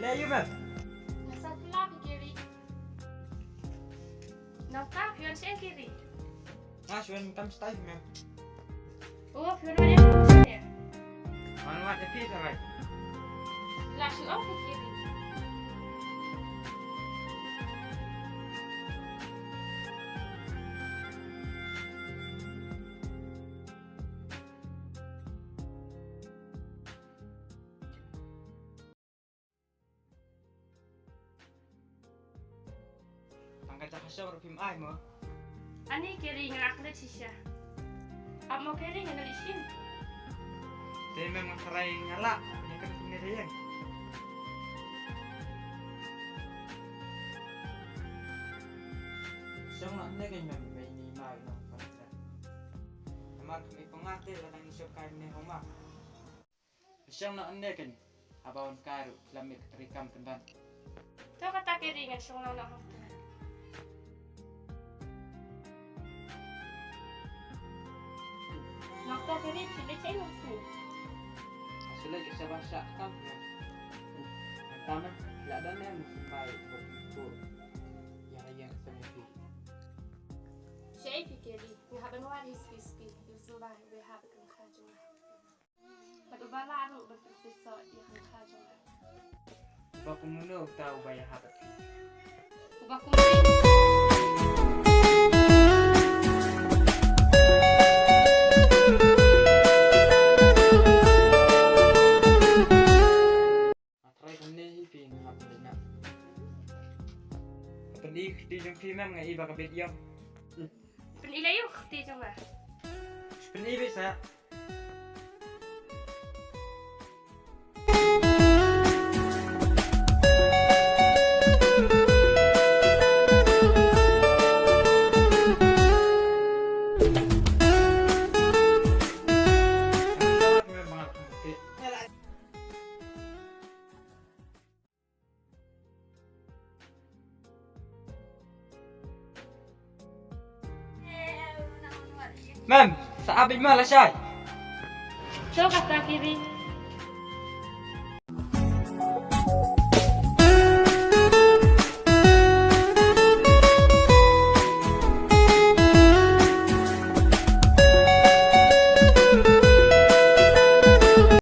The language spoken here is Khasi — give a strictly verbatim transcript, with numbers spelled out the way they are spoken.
Leh ïa u, mem. Nga sa pla phi Kiri. Nangta phi wan sha ïing Kiri. Nga shu wan kam stai, mem. Oh, phi wan wan ïa phi sha ïing. Wan wan ïa phi sha ïing. La shu ong phi Kiri. Tang ka jaka shong ruh phim ai mo. Ani Kiri, nga la klet shisha. Ap mo Kiri, nga la leit shim. Te mem, nga tharai nga lah, nga klet ne reng. Shong noh ne kein mem, mei ni ma nang pang. Namar ka mei pang te la dang shong kai ne homa. Shong noh ne kein, haba wan kai ruh la mih ka treikam pynban. To kata Kiri, ngan shong lang noh hangta. Nangta Kiri, phi leit shaei mynta? Nga shu leit sha ba shah kam. Nangta mem, la don ne em symbai ba phi kur. Ïa la ïa ka seng phi. Shaei phi Kiri, nga hap ban wad ïa spi spi, ïa u symbai ba hap ban kha jong nga. Bad uba lah ruh ban pynsisoh ïa ka kha jong nga. Uba kumno uta uba ïahap bad phi? Uba kumno? Nga tharai kumne hi phi, nga hap leit noh. Pyn-i kti jong phi mem, nga i ba ka bit ïoh. Pyn-i la ïoh kti jong nga. Pyn-i bit sa. Mem, sa ap beit ma lashai. Shu kata Kiri.